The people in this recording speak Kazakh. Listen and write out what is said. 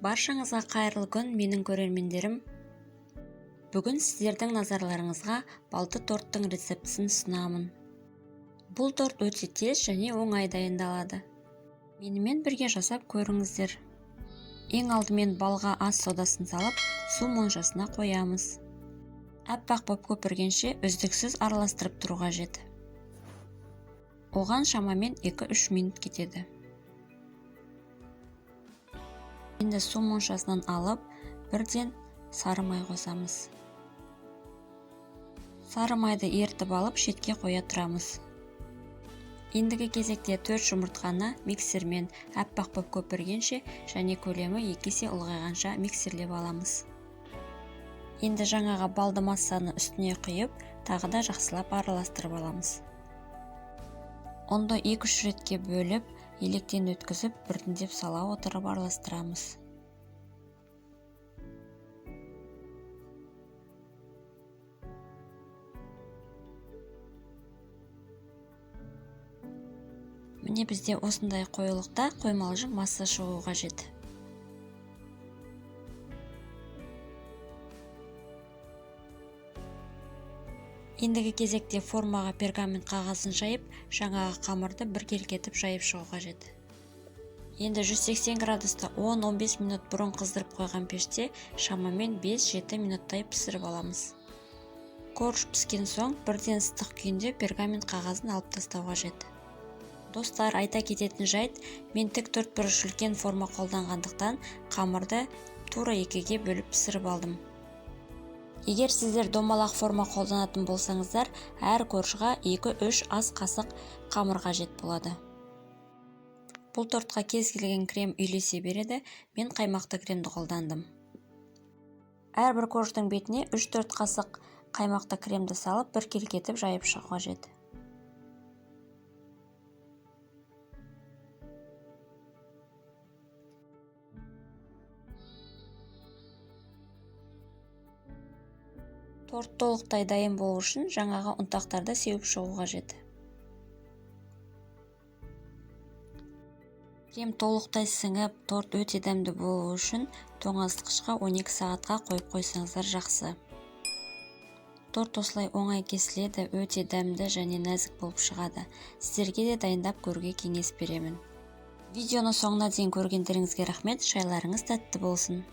Баршаңызға қайырлы күн, менің көрермендерім. Бүгін сіздердің назарларыңызға балды торттың рецептісін ұсынамын. Бұл торт өте тез және оңай дайындалады. Менімен бірге жасап көріңіздер. Ең алдымен балға ас содасын салып, су моншасына қоямыз. Аппақ боп көпіргенше үздіксіз араластырып тұру қажет. Оған шамамен 2-3 минут кетеді. Енді су моншасынан алып, бірден сары май қосамыз. Сары майды ерітіп алып, шетке қоя тұрамыз. Ендігі кезекте 4 жұмыртқаны миксермен аппақ боп көпіргенше және көлемі 2 есе ұлғайғанша миксерлеп аламыз. Енді жаңағы балды массаны үстіне құйып, тағы да жақсылап араластырып аламыз. Ұнды 2-3 ретке бөліп, електен өткізіп, біртіндеп сала отырып араластырамыз. Міне бізде осындай қоюлықта қоймалжың масса шығу қажет. Ендігі кезекте формаға пергамент қағазын жайып, жаңағы қамырды біркелкі етіп жайып шығу қажет. Енді 180 градуста 10-15 минут бұрын қыздырып қойған пеште шамамен 5-7 минуттай пісіріп аламыз. Корж піскен соң бірден ыстық күйінде пергамент қағазын алып тастау қажет. Достар, айта кететін жайт, мен тік төрт бұрыш үлкен форма қолданғандықтан қамырды тура 2-ге бөліп пісіріп алдым. Егер сіздер домалақ форма қолданатын болсаңыздар, әр коржға 2-3 ас қасық қамыр қажет болады. Бұл тортқа кез келген крем үйлесе береді, мен қаймақты кремді қолдандым. Әрбір корждың бетіне 3-4 қасық қаймақты кремді салып, біркелкі етіп жайып шығу қажет. Торт толықтай дайын болу үшін жаңағы ұнтақтарды сеуіп шығу қажет. Крем толықтай сіңіп, торт өте дәмді болу үшін тоңазытқышқа 12 сағатқа қойып қойсаңыздар жақсы. Торт осылай оңай кесіледі, өте дәмді және нәзік болып шығады. Сіздерге де дайындап көруге кеңес беремін. Видеоны соңына дейін көргендеріңізге рахмет, шайларыңыз тәтті болсын.